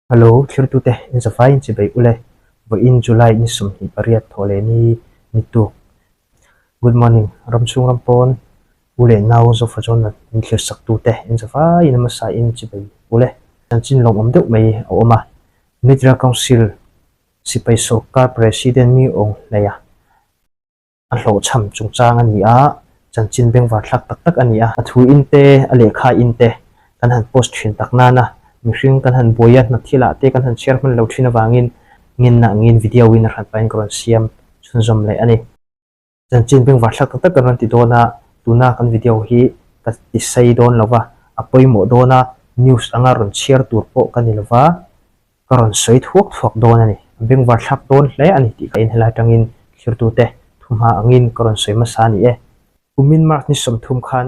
Hello thirtute in zavai in chibei ule vawiin July ni 28 thawh leh ni ni tuk Good morning ramchhung ram pawn u leh nau Zofa Jonat min thlir sak tute in zavai in hmasa in chibei ule chanchin lawmawm deuh mai a awm a Mitra Council sipai sawrkar President mi awng hleia A hlawhchham chungchang a ni a, chanchin bengvar thlak tak tak a ni a. A thu in te, a lehkha in te kan han post thin tak nana mihring kan han buai a, hna thilah te kan han chhiar hman lo thin avangin ngenna angin video in a hran pahin ka rawn siam chhunzawm leh a ni. Chanchin bengvar thlak tak tak kan rawn ti dawn a, tuna kan video hi ka ti sei dawn lo va, a pawimawh dawn a, news anga rawn chhiar tur pawh ka ni lo va, Ka rawn sawi thuak thuak dawn a ni. A bengvar thlak dawn hle a ni tih ka inhelai atangin thlirtute thuhma angin ka rawn sawi hmasa a ni e. Kumin March ni 30 khan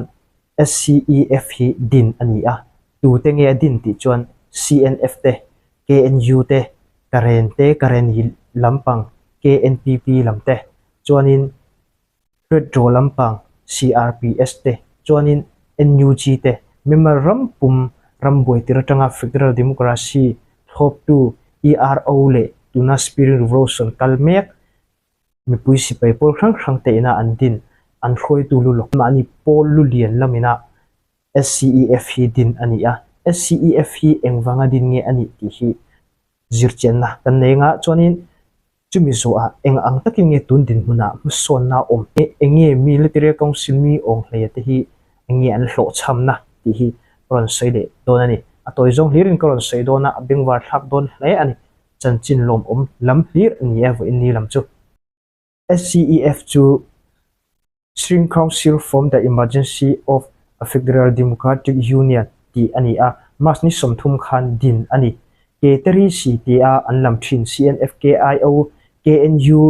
SCEF hi din a ni a, tute nge a din tih chuan CNF te, KNU te, Karen te, Kareni lampang, KNPP lam te chuanin Hretro lampang CRPS te chuanin NUG te member ram pum rambuai tir atanga Federal Democracy thlawptu ERO leh tuna Spirit Revolution kal mek mipui sipai pawl hrang hrang te ina an din an hruaitu lu lawk mahni pawl lu lian lamina SCEF hi din a ni a. SCEF hi engvanga din nge a nih tih hi zirchianna kan nei anga chuanin Chumi zawhah eng ang takin nge tun dinhmunah hmasawnna awm e, eng nge Military Council mi awng hleia te hi eng nge an hlawhchhamna tih hi ka rawn sawi leh dawn a ni. A tawi zawng hlirin ka rawn sawi dawn a, a bengvar thlak dawn hle a ni. Chanchin lawmawm lam hlir a ni e vawiin ni lam chu. SCEF chu Supreme Council from the Emergency of a Federal Democratic Union tih a ni a, March ni 30 khan din a ni. Ke Teri Si tia an lam thin CNFKIO, KNU,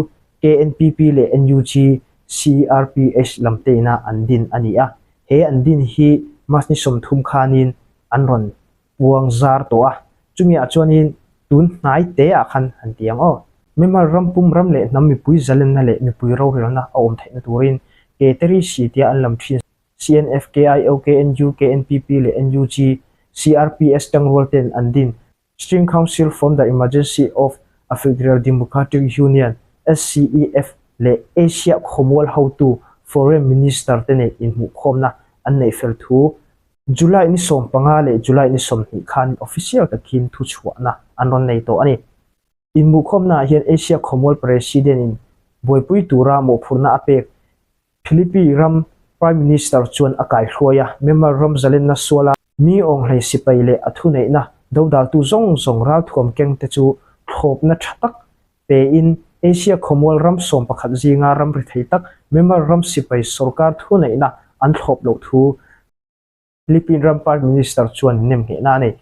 KNPP leh NUG, CRPH lam te ina an din a ni a. He an din hi March ni 30 khanin an rawn puang zar tawh a, chumiah chuanin tun hnai te ah khan han ti ang aw. Myanmar ram pum ram leh hnam mipui zalenna leh mipui rorelna a awm theihna turin ke teri si tia an lam thin CNF, KIO, KNU, KNPP leh NUG, CRPS tangrual ten an din Supreme Council from the Emergency of a Federal Democratic Union, SCEF, leh Asia khawmual hotu Foreign Minister te nei inhmuhkhawmna an neih fel thu July ni 15 leh July ni 20 khan official takin thuchhuahna an rawn nei tawh a ni. Inhmuhkhawmnaah hian Asia khawmual President in buaipui tura mawhphurhna a pek Philippine ram Prime Minister chuan a kaihruai a, Myanmar ram zalenna suala mi awnghlei sipai leh a thuneihna dodaltu zawng zawng ralthuam keng te chu thlawpna tha tak pein Asia khawmual ram 11 zinga ram ri thei tak Myanmar ram sipai sorkar thuneihna an thlawp loh thu Philippine ram Prime Minister chuan nem nghehna a nei.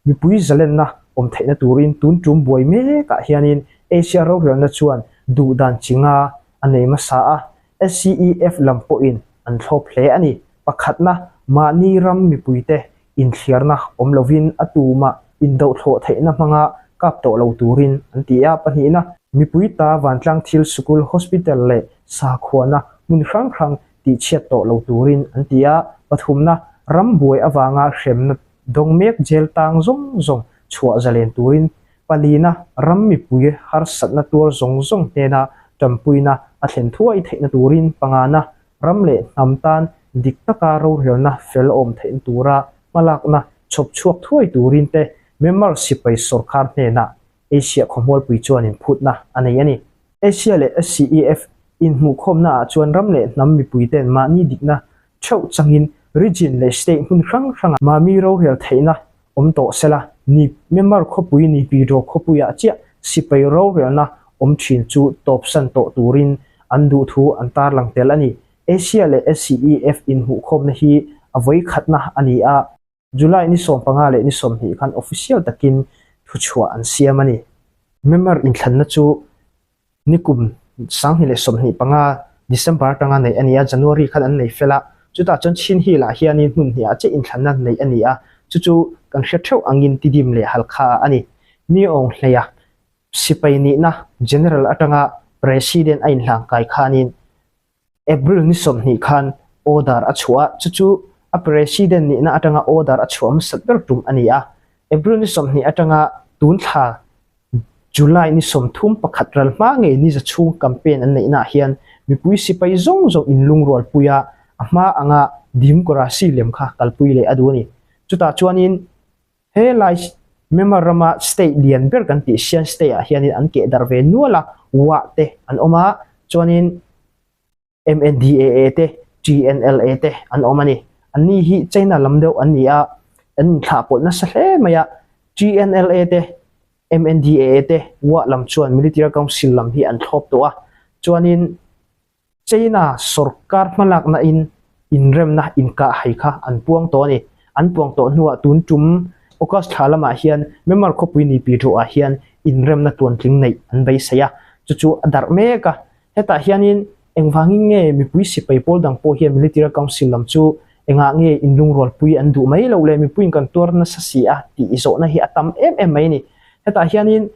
Mipui zalenna awm theihna turin tun tum buai mekah hianin Asia rorelna chuan duh dan chi nga a nei hmasa a, SCEF lam pawhin an thlawp hle a ni. Pakhatna, mahni ram mipuite inthliarna awm lovin a tumah indohthlawh theihna hmanga kap tawh lo turin an ti a. Pahnihna, mipui ta vantlang thil sikul, hospital leh sakhuana hmun hrang hrang tihchhiat tawh lo turin an ti a, pathumna, ram buai avanga hremna dawng mek jail tang zawng zawng chhuah zalen turin, palina, ram mipui harsatna tuar zawng zawng hnena tanpuina a thlen thuai theihna turin, pangana, ram leh hnam tan dik taka rorelna fel awm theihna tura hmalakna chhawp chhuak thuai turin te Myanmar sipai sawrkar hnenah Asia khawhmualpui chuan inphutna a nei a ni. Asia leh SCEF inhmuhkhawmna ah chuan ram leh hnam mipui ten mahni dikna theuh changin region leh state hmun hrang hrangah mahni rorel theihna awm tawh sela, ni Myanmar khawpui ni Pyidaw khawpuiah chiah sipai rorelna awm thin chu tawpsan tawh turin an duh thu an tarlang tel a ni. Asia leh SCEF inhmuhkhawmna hi a vawikhatna a ni a. July ni 15 leh ni 20 khan official takin thuchhuah an siam a ni. Myanmar inthlanna chu nikum 2025 December atanga neih a ni a, January khan an nei fel a, chutah chuan Chin Hill ah hianin hmun hnih ah chiah inthlanna neih a ni a, chu chu kan hre theuh angin Tidim leh Halkha ah a ni. Mi awng hleia sipai nihna General atanga President a inhlangkai khanin April ni 20 khan order a chhuah a, chu chu a President nihna atanga order a chhuah hmasat ber tum a ni a. April ni 20 atanga. Tun thla July ni 31 ral hma ngei ni za chhung campaign an neihnaah hian mipui sipai zawng zawng inlungrualpui a, a hma anga democracy lem kha kalpui leh a duh a ni. Chutah chuanin he lai Myanmar rama state lian ber kan tih Shan state ah hianin an keh darh ve nual a, Wa te an awm a, chuanin MNDAA te, TNLA te an awm a ni. Anni hi China lam deuh an ni a, an inthlah pawlh nasa hle mai a. TNLA te, MNDAA te Wa lam chuan Military Council lam hi an thlawp tawh a. Chuanin China sorkar hmalakna in inremna inkah hai kha an puang tawh a ni. An puang tawh hnuah tun tum August thla lamah hian Myanmar khawpui ni pi ruah hian inremna tluantling neih an beisei a, chu chu a darh mek a. Hetah hianin engvangin nge mipui sipai pawl dang pawh hian Military Council lam chu engah nge inlungrualpui an duh mai loh le, mipuiin kan tuar nasa si a tih zawhna hi a tam em em mai a ni. Hetah hianin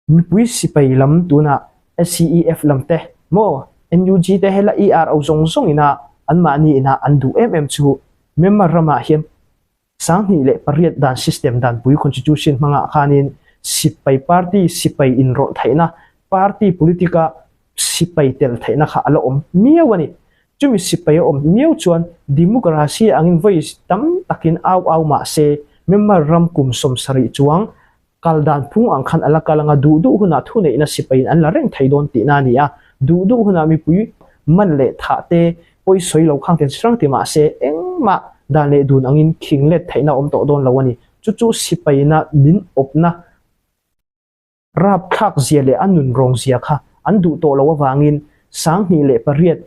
mipui sipai lam tunah SCEF lam te maw NUG te hela ERO zawng zawng ina anmahni ina an duh em em chu Myanmar ramah hian 2008 dan system danpui constitution hmangah khanin sipai party sipai inrawlh theihna party politic-a sipai tel theihna kha a la awm miau a ni. Chumi sipai a awm miau chuan democracy angin vawi tam takin au au mah se Myanmar ram kum 70 chuang Kal dan phung ang khan a la kal anga duh duh hunah thuneihna sipaiin an la reng thei dawn tihna a ni a, duh duh hunah mipui man leh thah te pawi sawi lo khang ten hrang ti mah se engmah dan leh dun angin khing let theihna a awm tawh dawn lo a ni. Chu chu sipaina min awpna rapthlak zia leh a nun rawng zia kha an duh tawh lo avangin 2008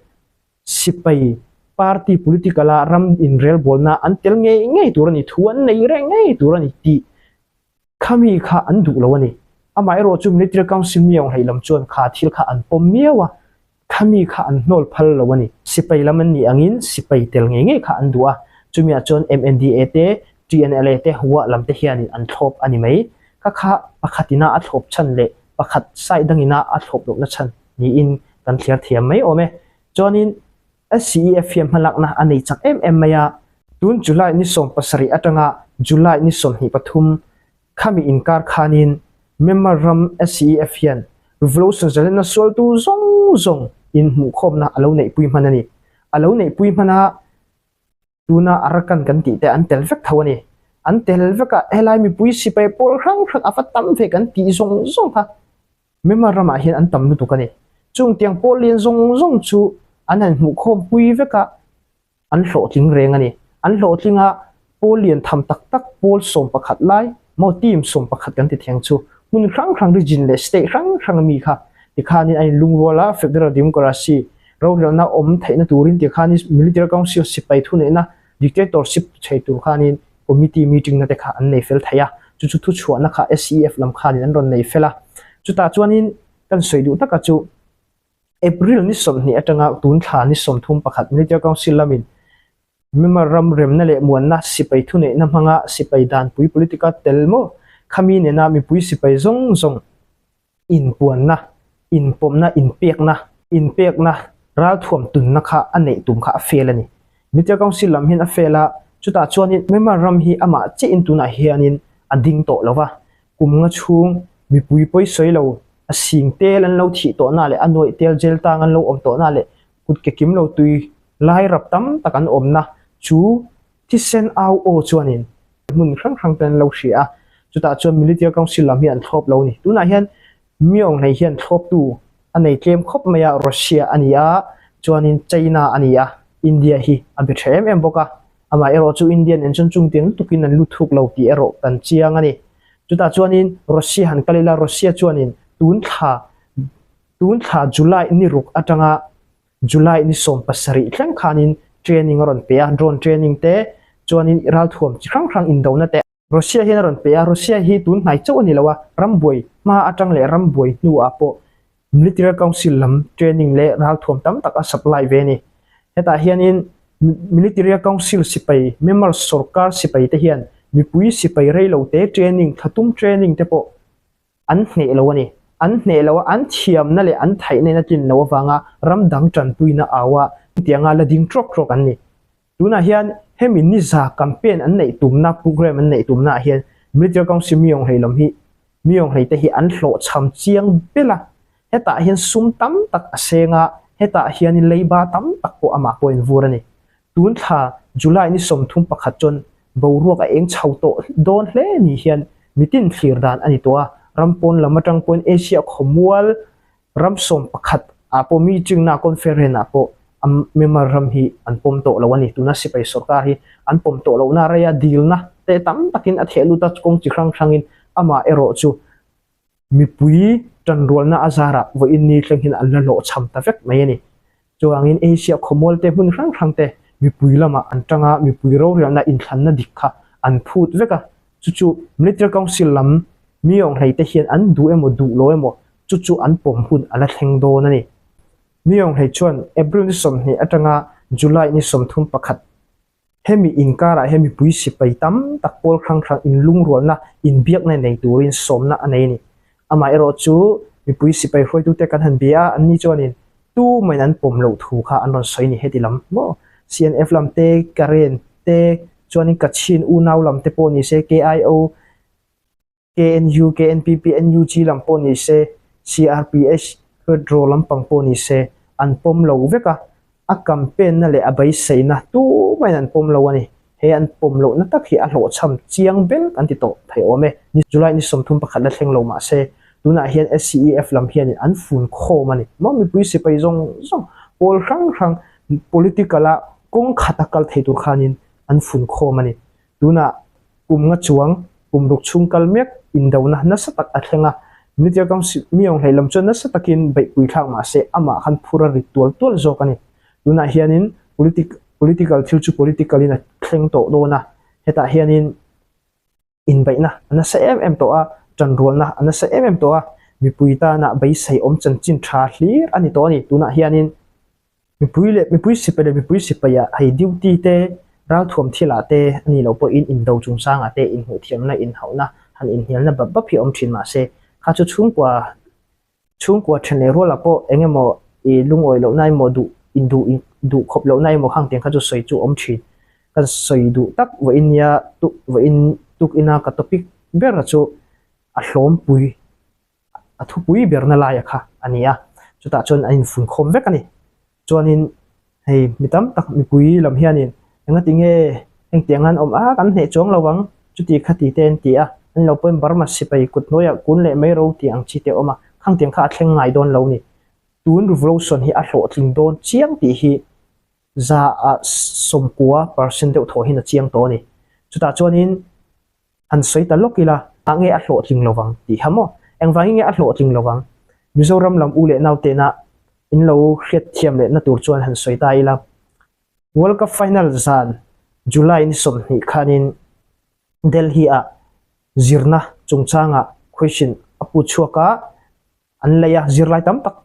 sipai party political a ram inrelbawlna an tel ngei ngei tur a ni, thu an nei reng ngei tur a ni tih Khami kha an duh lo a ni. Amaherawh chu Military Council mi ang hlei lam chuan kha thil kha an pawm miau a, khami kha an hnawl phal lo a ni. Sipai lam an nih angin sipai tel ngei ngei kha an duh a, chumiah chuan MNDA te, TNLA te, Hua lam te hianin an thlawp a ni mai. Kha kha pakhat ina a thlawp chhan leh pakhat side dangina a thlawp lohna chhan niin kan thliar thiam mai awm e. Chuanin SCEF hian hmalakna a nei chak em em mai a, tun July ni 17 atanga July ni 23 khami inkar khanin Myanmar ram SCEF hian Revolution zalenna sualtu zawng zawng inhmuhkhawmna a lo neihpui hman a ni. A lo neihpui hman a, tuna Arakan kan tih te an tel vek tho a ni. An tel vek a, helai mipui sipai pawl hrang hrang a va tam ve kan tih zawng zawng kha Myanmar ramah hian an tam lutuk a ni. Chung tiang pawl lian zawng zawng chu an han hmuhkhawm pui vek a, an hlawhtling reng a ni. An hlawhtling a, pawl lian tham tak tak pawl 11 lai maw team 11 kan ti theng chu hmun hrang hrang region leh state hrang hrang ami kha tikhanin an inlungrual a, Federal Democracy rorelna awm theihna turin tikhanin Military Council sipai thuneihna dictatorship chei tur khanin committee meeting na te kha an nei fel thei a, chu chu thuchhuahna kha SEF lam khanin an rawn nei fel a. Chutah chuanin kan sawi duh taka chu April ni 20 atanga tun thla ni 31 Military Council lamin Myanmar ram remna leh muanna sipai thuneihna hmanga sipai danpui politica tel maw khami nena mipui sipai zawng zawng inpuanna, inpawmna, inpekna, inpekna, ralthuam tunna kha a neih tum kha a fail a ni. Military Council lam hian a fail a, chutah chuanin Myanmar ram hi amah chiahin tunah hianin a ding tawh lo va, kum nga chhung mipui pawi sawi lo, a sing tel an lo thih tawhna leh a nuaih tel jail tang an lo awm tawhna leh kut ke kim lo tui lai rap tam tak an awmna chu thisen au aw chuanin hmun hrang hrang te an lo hria a, chutah chuan Military Council lam hi an thlawp lo a ni. Tunah hian Myong hlei hian thlawptu a nei tlem khawp mai a, Russia a ni a, chuanin China a ni a, India hi a be tha em em bawk a, amah erawh chu India nen chuan chung tiang lutukin an lut thuk lo tih erawh kan chiang a ni. Chutah chuanin Russia han kal ila, Russia chuanin tun thla tun thla July ni ruk atanga July ni 17 thleng khanin training a rawn pe a, drone training te chuanin ralthuam chi hrang hrang indona te Russia hian a rawn pe a, Russia hi tun hnai chauh a ni lo a, ram buai hma atang leh ram buai hnuah pawh Military Council lam training leh ralthuam tam tak a supply ve a ni. Hetah hianin Military Council sipai member sorkar sipai te hian mipui sipai reilo te training thlatum training te pawh an hneh lo a ni. An hneh lo a, an thiamna leh an theihna in a tlin loh avanga ram dang tanpuina au a tianga la ding trawk trawk an ni. Tunah hian hemi niza campaign an neih tumna program an neih tumnaah hian Military Council mi awnghlei lam hi mi awnghlei te hi an hlawhchham chiang bel a, hetah hian sum tam tak a seng a, hetah hianin leiba tam tak pawh amah pawh a invur a ni. Tun thla July ni 31 chuan boruak a eng chho tawh dawn hle ni hian mitin thlir dan a ni tawh a, ram pawn lam atang pawhin Asia khawmual ram 11 ah pawh meeting na conference ah pawh a Myanmar ram hi an pawm tawh lo a ni. Tuna sipai sorkar hi an pawm tawh lohna reia dilna te tam takin a theh lut a, kawng chi hrang hrangin amah erawh chu Mipui tanrualna a zarah vawiin ni thleng hian an la hlawhchham ta vek mai a ni. Chuvangin Asia khawmual te hmun hrang hrang te mipui lamah an tang a, mipui rorelna inthlanna dik kha an phut vek a. Chu chu Military Council lam mi awnghlei te hian an duh emaw duh lo emaw chu chu an pawm hun a la thleng dawn a ni. Mi awnghlei chuan April ni 20 atanga July ni 31 Hemi inkarah hian mipui sipai tam tak pawl hrang hrang inlungrualna, inbiakna nei turin sawmna a nei a ni. Amaherawh chu mipui sipai hruaitute kan han bia a, anni chuanin tumahin an pawm loh thu kha an rawn sawi a ni heti lam maw? CNF lam te, Karen te, chuanin Kachin unau lam te pawh ni se, KIO, KNU, KNPP, NUG lam pawh ni se, CRPH, Herdro lampang pawh ni se, an pawm lo vek a, a campaign na leh a beiseina tumahin an pawm lo a ni. He an pawm lohna tak hi a hlawhchham chiang bel kan ti tawh thei awm e. Ni July ni 31 la thleng lo mah se, tunah hian SCEF lam hianin an fun khawm a ni. Maw mipui sipai zawng zawng, pawl hrang hrang political a kawng khata kal thei tur khanin an fun khawm a ni. Tunah kum nga chuang kum ruk chhung kal mek indona nasa tak a thleng a, Military Council mi awnghlei lam chuan nasa takin beihpui thlak mah se amah khan phur a rit tual tual zawk a ni. Tunah hianin politic political thil chu political in a thleng tawh dawn a, hetah hianin inbeihna a nasa em em tawh a, tanrualna a nasa em em tawh a, mipui tana beisei awm chanchin tha hlir a ni tawh a ni. Tunah hianin Mipui leh mipui sipai leh mipui sipaiah hei duty te, ralthuam thilah te a nih loh pawhin indo chungchangah te inhmuhthiamna, inhauhna, han inhnialna bap bap hi a awm thin mahse kha chu chhungkua chhungkua then leh rualah pawh eng emaw i lungawi lohna emaw duh induh duh khawp lohna emaw khang tiang kha chu sawi chu a awm thin. Ka sawi duh tak vawiin nia tuk vawiin tukina ka topic ber chu a hlawmpui. a thupui berna laia kha a ni a, chutah chuan an infunkhawm vek a ni. Chuanin hei mi tam tak mipui lam hianin engati nge engtiang an awm a kan hneh chuang lo ang chuti khati te an ti a, an lo pawhin Burma sipai kut hnuaiah kun leh mai ro tih ang chi te a awm a, khangtiang kha a thleng ngai dawn lo ni. Tun revolution hi a hlawhtling dawn chiang tih hi 90% deuh thawh hian a chiang tawh a ni. Chutah chuanin Han sawi ta lawk ila, ah nge a hlawhtling lo vang tih kha maw? Engvangin nge a hlawhtling lo vang? Mizoram lam u leh nau tena in lo hriatthiam lehna tur chuan han sawi ta ila, World Cup final zan July ni 20 khanin Delhi-ah zirna chungchangah question a pu chhuak a, an lei a, zirlai tam tak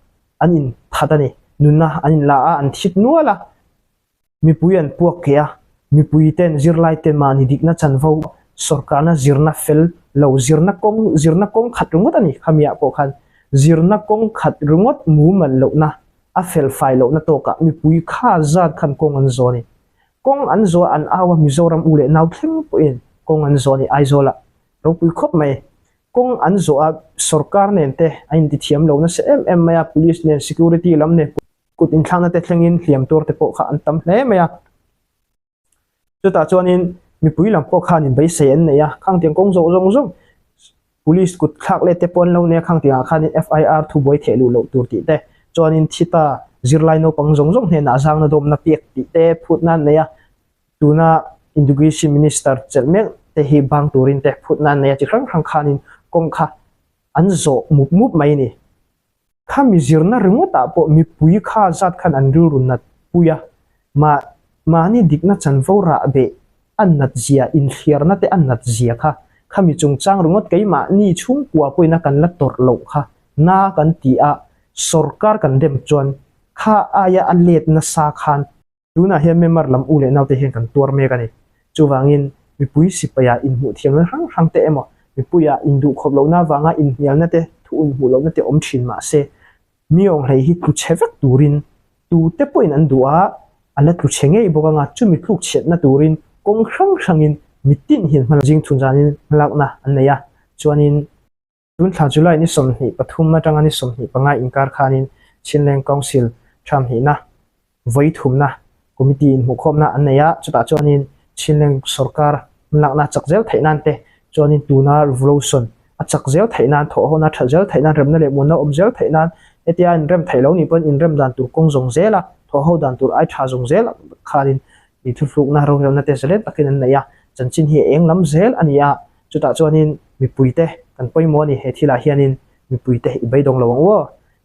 an inthat a ni. Nunna an inla a, an thit nual a. Mipui an puak keh a, mipui ten zirlai te mahni dikna chanvo sawrkarna zirna fel lo zirna kawng zirna kawng khat ringawt a ni khamiah pawh khan zirna kawng khat ringawt mumal lohna a fel fai lohna tawkah mipui kha zat khan kawng an zawh a ni. Kawng an zawh a an au a Mizoram u leh nau thleng pawhin kawng an zawh a ni Aizawlah ropui khawp mai. Kawng an zawh a sawrkar nen te an intithiam lo nasa em em mai a police nen security lam nen Kut inthlakna te thlengin hliam tur te pawh kha an tam hle mai a. Chutah chuanin mipui lam pawh khanin beisei an nei a, khang tiang kawng zawh zawng zawng police kut thlak let te pawh an lo nei a, khang tiangah khanin FIR thubuai theh luh loh tur tih te, chuanin thi ta zirlai naupang zawng zawng hnenah zangna dawmna pek tih te phutna an nei a, tuna Education Minister chelh mek te hi bang turin te phutna an nei a, chi hrang hrang khanin kawng kha an zawh mup mup mai a ni. Khami zirna ringawtah pawh mipui kha zat khan an rilru nat pui a, mah mahni dikna chanvo rah beh a nat zia, inthliarna te a nat zia kha, khami chungchang ringawt keimahni chhungkua pawhin a kan la tawrh loh kha na kan ti a, sawrkar kan dem chuan kha aia a let nasa khan Tunah hian Myanmar lam u leh naute hian kan tuar mek a ni. Chuvangin, mipui sipaia inhmuhthiamna hrang hrang te emaw, mipuia induhkhawp lohna avanga inhnialna te, thu inhmuh lohna te awm thin mah se, mi awnghlei hi tlu chhe vek turin tute pawhin an duh a, a la tlu chhe ngei bawk anga chumi tluk chhiatna turin kawng hrang hrangin Mitin hian hma zing chhun zanin hmalakna an nei a, chuanin tun thla July ni 23 atanga ni 25 inkar khanin Chinleng Council thamhnihna vawi thumna committee inhmuhkhawmna an nei a, chutah chuanin Chinleng sorkar hmalakna chak zel theih nan te chuanin tuna revolution a chak zel theih nan, thawhhawna that zel theih nan, remna leh muanna awm zel theih nan hetia inrem theih lo nih pawn inrem dan tur kawng zawng zel a, thawhho dan tur ai tha zawng zel khanin Mi thuthlukna rorelna te zalen takin an nei a, chanchin hi a eng lam zel a ni a, chutah chuanin mipuite kan pawimawh a ni, he thilah hianin mipuite i beidawng lo ang u aw,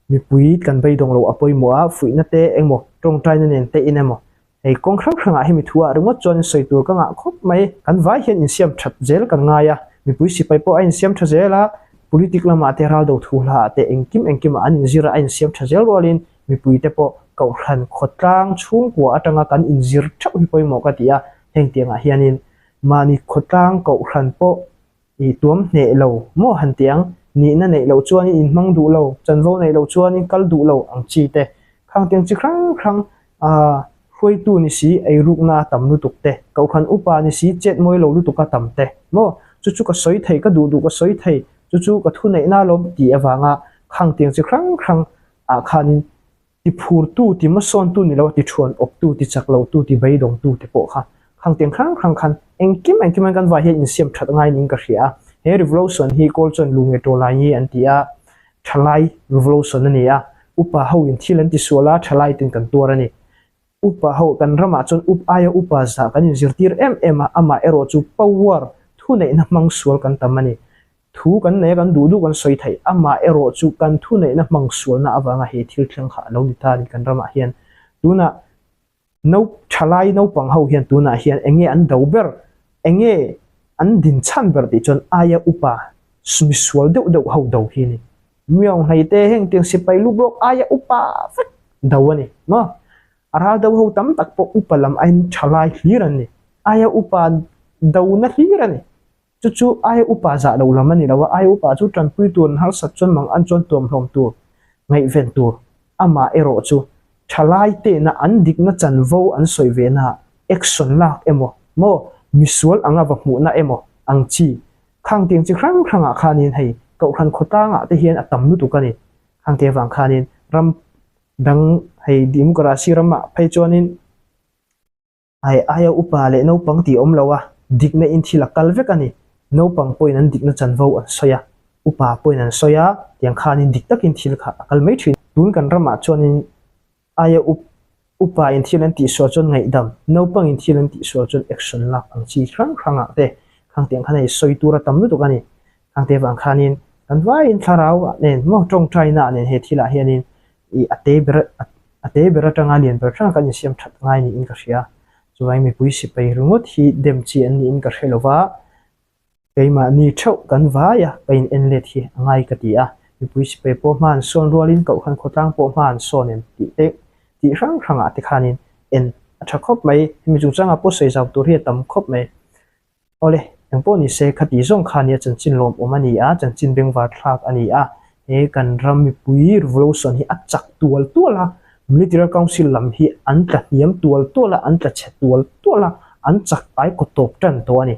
mipui kan beidawng lo a pawimawh a, fuihna te engmaw tawngtaina nen te in emaw hei kawng hrang hrangah hemi thu ah ringawt chuan sawi tur ka ngah khawp mai, kan vai hian insiam that zel kan ngai a, mipui sipai pawh a insiam tha zel a, politic lamah te raldo thu hla ah te engkim engkimah an inzir a, a insiam tha zel rualin Mipuite pawh Kohhran khawtlang chhungkua atanga kan inzir theuh hi pawimawh ka ti a, heng tiangah hianin mahni khawtlang Kohhran pawh i tuam hneh lo maw han ti ang, nihna neih loh chuanin inhmang duh lo, chanvo neih loh chuanin kal duh lo ang chi te, khang tiang chi hrang hrang ah hruaitu ni si eirukna a tam lutuk te, Kohhran upa ni si chet mawi lo lutuk a tam te maw, chu chu ka sawi thei, ka duh duh ka sawi thei, chu chu ka thuneihna alawm tih avanga khang tiang chi hrang hrang ah khanin ti phurtu, ti hmasawntu ni lo a ti thuan awptu, ti chak lotu, ti beidawngtu te pawh kha khang tiang hrang hrang khan engkim engkim an kan vai hian insiam that ngai niin ka hria a. He revolution hi kawl chuan lunge tawlai nge an ti a, thalai revolution a ni a, upa ho in thil an ti sual a, thalai ten kan tuar a ni. Upa ho kan ramah chuan up aia upa zah kan inzirtir em em a, amah erawh chu power thuneihna hmang sual kan tam a ni. Thu kan nei a, kan duh duh kan sawi theih. Amah erawh chu kan thuneihna hmang sualna avanga he thil thleng kha a lo ni ta a ni kan ramah hian. Tunah no thalai naupang ho hian tunah hian eng nge an do ber, eng nge an din chhan ber tih chuan aia upa misual deuh deuh ho do hi a ni. Miau hnai te heng tiang sipai lu bawk aia upa vek do a ni maw? A ral do ho tam tak pawh upa lam aiin thalai hlir an ni. Aia upa dona hlir a ni. Chu chu aia upa zah lo lam a ni lo a, aia upa chu tanpui tur an harsat chuan mang an chuan tuamhlawm tur, ngaihven tur. Amah erawh chu thalai tehna an dikna chanvo an sawi ve naah action lak emaw maw misual anga va hmuhna emaw ang chi khang tiang chi hrang hrangah khanin hei Kohhran khawtlangah te hian a tam lutuk a ni. Khang te avang khanin ram dang hei democracy ramah phei chuanin Ai aia upa leh naupang tih awm lo a, dikna in thil a kal vek a ni. Naupang pawhin an dikna chanvo an sawi a, upa pawhin an sawi a, tiang khanin dik takin thil kha a kal mai thin. Tun kan ramah chuanin aia up upa in thil an tihsual chuan ngaihdam, naupang in thil an tihsual chuan action lak ang chi hrang hrangah te khang tiang khan hei sawi tur a tam lutuk a ni. Khang te vang khanin kan vaiin thlarau ah nen maw tawngtaina ah nen he thilah hianin I a te ber a te ber atanga lian ber hrang kan insiam that ngai niin ka hria. Chuvangin mipui sipai ringawt hi dem chi an niin ka hre lova, keimahni theuh kan vai a, ka in en let hi a ngai ka ti a. Mipui sipai pawh hma an sawn rualin Kohhran khawtlang pawh hma an sawn em tih te tih hrang hrangah te khanin en a tha khawp mai. Hemi chungchangah pawh sawi zau tur hi a tam khawp mai. Awle, engpawh ni se, khati zawng kha nia chanchin lawmawm a ni a, chanchin bengvar thlak a ni a, he kan ram mipui revolution hi a chak tual tual a, Military Council lam hi an tla hniam tual tual a, an tla chhe tual tual a, an chak pai kaw tawp tan tawh a ni.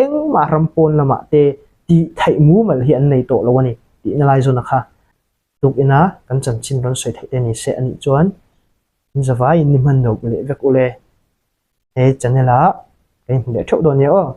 Engmah ram pawn lamah te tih theih mumal hi an nei tawh lo a ni tihna lai zawna kha tukina kan chanchin rawn sawi theih te ni se a nih chuan in zavaiin ni hman lo leh vek ule. He channel ah ka inhmu leh theuh dawn nia aw.